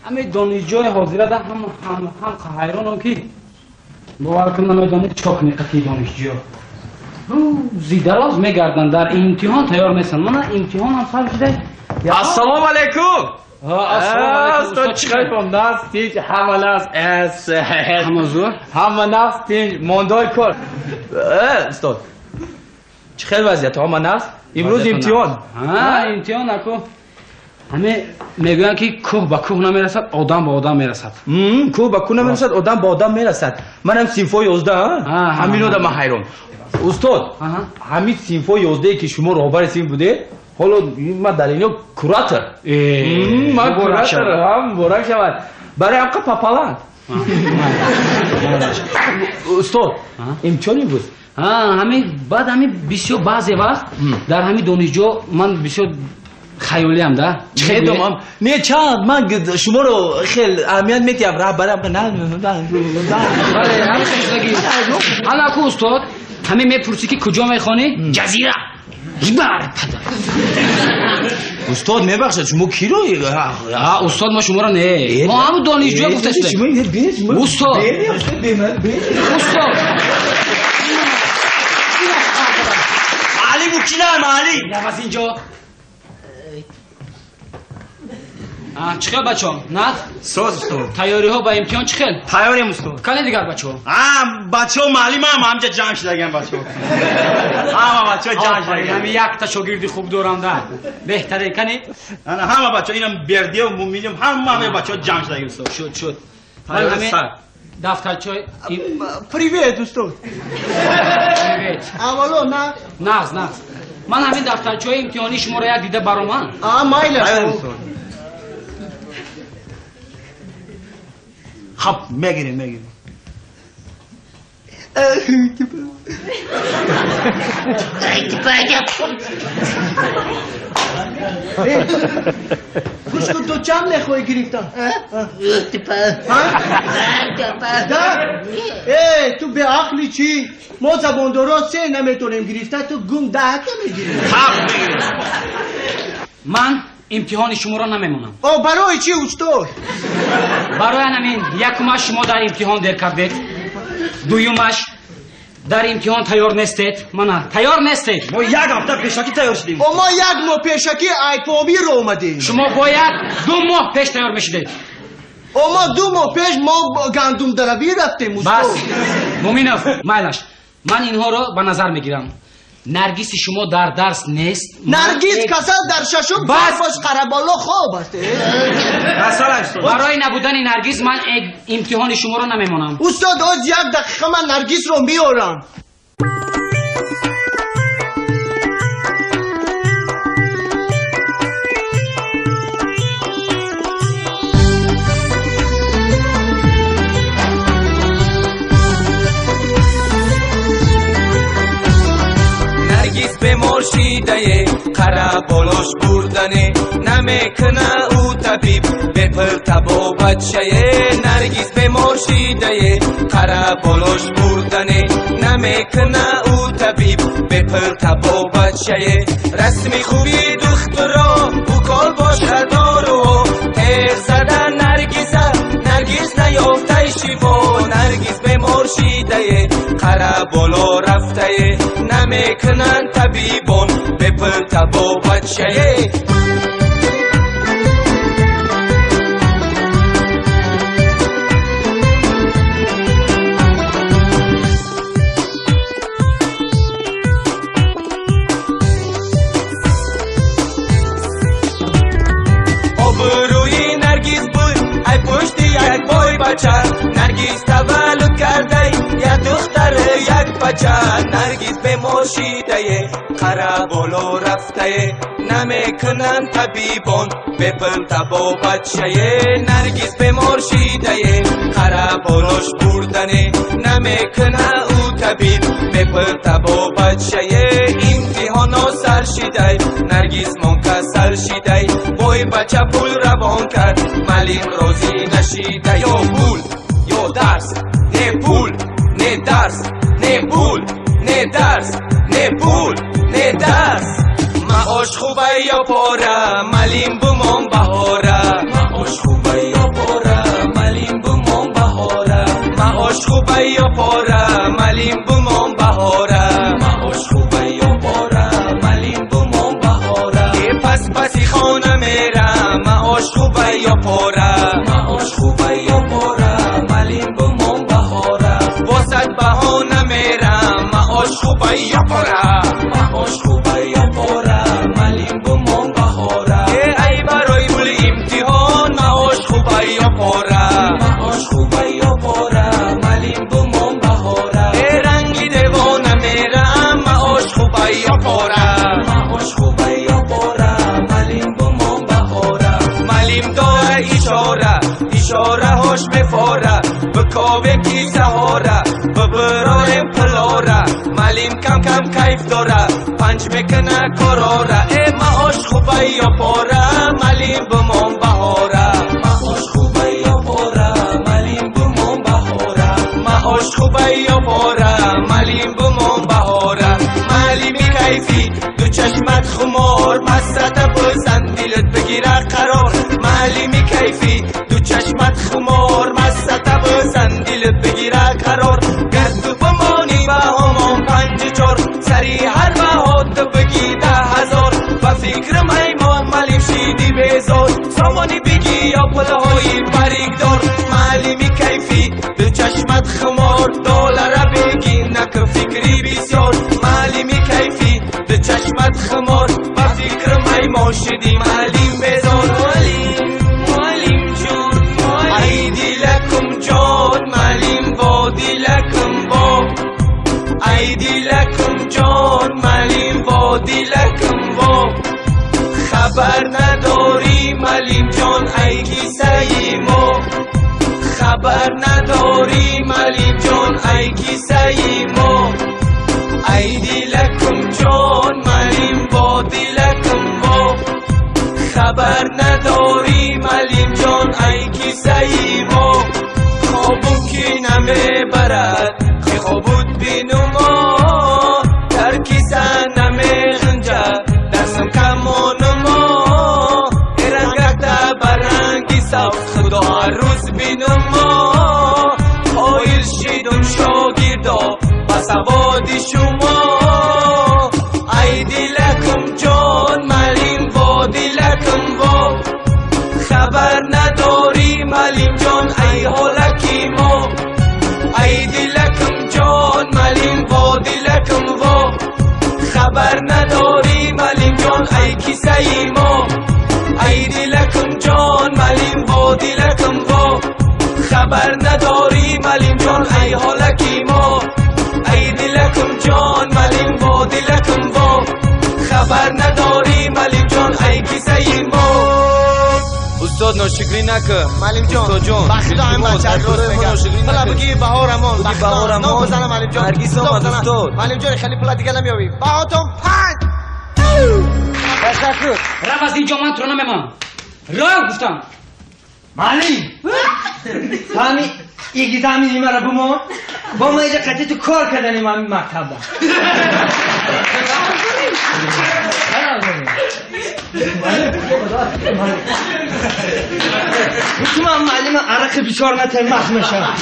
Ҳамин донишҷои ҳозира да ҳам ҳам ҳам ҳайронам, ки бовар кун, намедонед чӣ кунӣ қатъи донишҷӯ. Рӯзи дароз мегарданд, дар имтиҳон тайёр местанд. Мана имтиҳонам сар шуда. Ассалому алайкум. Ассалому алайкум. Устод, чӣ хел наст, тинч, ҳама наст, ҳама зӯр. Ҳама наст, тинч, мондой кор. Устод, чӣ хел вазъият, ҳама наст? Имрӯз имтиҳон. Имтиҳон аку. Ҳаме мегӯянд, ки кӯҳ ба кӯҳ намерасад, одам ба одам мерасад. Кӯҳ ба кӯҳ намерасад, одам ба одам мерасад. Манам синфҳои 11, ҳамино да ман ҳайрон. Устод, ҳамин синфҳои 11, ки шумо роҳбари синф будед, ҳоло ман дар ино куратор. Ман куратор, муборак шавад. Барои ҳамқа папаланд. Устод, имтиҳон имрӯз. Ҳамин баъд ҳамин бисёр баъзе вақт дар ҳамин донишҷо ман бисёр хаёлиам да. Медонам. Не, чанд ман шуморо хел аҳамият медиҳам, раҳбарам. Бале, ҳамин хел. Ҳала ку устод, ҳамин мепурсӣ, ки куҷо мехонӣ? Ҷазира. Ибар падар. Устод, мебахшед, шумо киро? Устод, мо шуморо не. Мо ҳамун донишҷӯ гуфтастем. Устод. Устод. Али букинам, Али. Наваз инҷо. Чӣ хел, бачаҳо? Нағз? Соз, устод. Тайёриҳо ба имтиҳон чӣ хел? Тайёрем, устод. Кане дигар бачаҳо? Бачаҳо, маълимам ҳамҷа ҷамъ шудаган бачаҳо. Ҳама бачаҳо ҷамъ шудаган. Ҳами якта шогирди хуб дорам да. Беҳтаре кане? Ана ҳама бачаҳо, инам Бердиев, Муминов, ҳама ҳама бачаҳо ҷамъ шудаган, устод. Шуд, шуд. Дафтарчаи Привет, устод. Привет. Аввало на? Нағз, нағз. Ман ҳамин дафтарчаҳои имтиҳонии шуморо як дида баромам. Майла. Хаб, мегирем, мегирем. Гӯш кун, ту чанд мехоҳӣ гирифтан? Да? Э, ту беақли чӣ? Мо забондорон се наметонем гирифта, ту гум даҳта мегирӣ. Хаб, мегирем. Ман имтиҳони шуморо намемонам. О, барои чӣ, устод? Барои ҳамин, якумаш, шумо дар имтиҳон дер кардед, дуюмаш, дар имтиҳон тайёр нестед. Мана тайёр нестед. Мо як ҳафта пешакӣ тайёр шудем. О, мо як моҳ пешакӣ айпомиро омадем. Шумо бояд 2 моҳ пеш тайёр мешудед. О, мо 2 моҳ пеш мо гандумдаравӣ рафтем, устод. Бас, Муминов, майлаш, ман инҳоро ба назар мегирам. Наргиси шумо дар дарс нест. Наргиз касал дар шашум бош қараболо хоб аст. Барои набудани Наргиз ман имтиҳони шуморо намемонам. Устод, оз як дақиқа ман Наргизро меорам. Бемор шидае, қара болош бурдане, намекуна ӯ табиб бепул табобатшае. Наргиз бемор шидае, қара болош бурдане, намекуна ӯ табиб бепул табобатшае. Расми хуби духтуро укол бошад доруо, теғ зада Наргиза, Наргиз наёфтай шифо. Наргиз бемор шидае, қара боло рафтае, намекунанд табибон бепул табобатшае. Обрӯи Наргиз буд ай пушти як бой бача, Наргиз таваллуд кардай як духтар як бача. Наргиз бемор шидае, қара боло рафтае, намекунанд табибон бепул табобатшае. Наргиз бемор шидае, қара болош бурдане, намекуна ӯ табиб бепул табобатшае. Имтиҳоно сар шидай, Наргиз мон касал шидай, бой бача пул равон кард, маълим розӣ нашида. Ё пул, ё дарс, не пул, не дарс, не пул, не дарс, не пул, не дарс. Маош хубай ё пора, маълим бумон баҳора. Маош хубай ё ё пора, маош хуба ё пора, малим бумон баҳора. Босад баҳона мерам, маош хуба ё пора, маош хуба ё пора, малим бумон баҳора. Э ай барои пули имтиҳон, маош хуба ё пора, маош хуба ё пора, малим бумон баҳора. Э ранги девона мерам, маош хуба ё пора, маош хуба ё пора, малим бумон баҳора. Малим дора ишора, ишораҳош мефора, бикобем кисаҳора, бибирорем пулора. Малим кам кам кайф дора, панҷ мекуна корора. Э маош хуба ё пора, малим бумон баҳора, маош хуба ё пора, малим бумон баҳора, маош хуба ё пора, малим бумон баҳора. Малими кайфӣ, ду чашмат хумор, мастата бизан, дилат бигира қарор. Малими кайфӣ, ду чашмат хумор, мастата бизан, дилат бигира қарор. Гар ту бимонӣ ба ҳамон 5-4, сари ҳар баҳо ту бигӣ 10,000. Ба фикрам ай мо малим шиди безор, сомонӣ бигӣ ё пулҳои баригдор. Малими кайфӣ, ду чашмат хумор, доллара бигӣ, наку фикри бисёр. Малими кайфӣ, ду чашмат хумор, ба фикрам ай мо шиди малим безор. Малим, малим ҷон, ай дилакум ҷон, малим во дилакум во, ай дилакум ҷон, малим во дилакум во. Хабар надорӣ малим ҷон, ай кисаи мо, хабар надорӣ малим ҷон, ай кисаи мо. Ай дилакум ҷон, малим во дилакум во, хабар надорӣ малим ҷон, ай кисаи мо. Хобум ки намебарад, ки хобуд бинумо, дар киса намеғунҷад, дарсам камонумо. Рангакта ба ранги сабз, худо ҳар рӯз бинумо. Қоил шидум шогирдо ба саводи шумо. Ай дилакум ҷон, малим во дилакум во, хабар надорӣ малим ҷон, ай ҳолаки мо. Ай дилакум ҷон, малим во дилакум во, хабар надорӣ малим ҷон, ай кисаи мо. Ай дилакум ҷон, малим во дилакум во, хабар надорӣ малим ҷон, ай ҳолаки мо. Ай дилакум ҷон, малим во дилакум во, хабар надорӣ малим ҷон, ай кисаи мо. Устод ношукрӣ накун. Малим ҷон, Устод ҷон, ба худо ҳам илтимос, бача аз рост барои мо мегӯяд. ношукрӣ Пула накун. бигӣ баҳорамон, Бигӣ ба худо баҳорамон. ном бизанам малим ҷон. Наргиз Ном омад, бизанам. устод. Малим ҷон, хеле пула дига намеёбӣ. Баҳотон 5. Ташаккур. Рав аз инҷо, ман туро намемонам. Рав гуфтам. Малим! Ҳами экзамени маро бимон. Бо ма иҷа қатъи ту кор карданем ҳами мактабда. Ту ман муаллима арақи бисёр натем мах мешавам.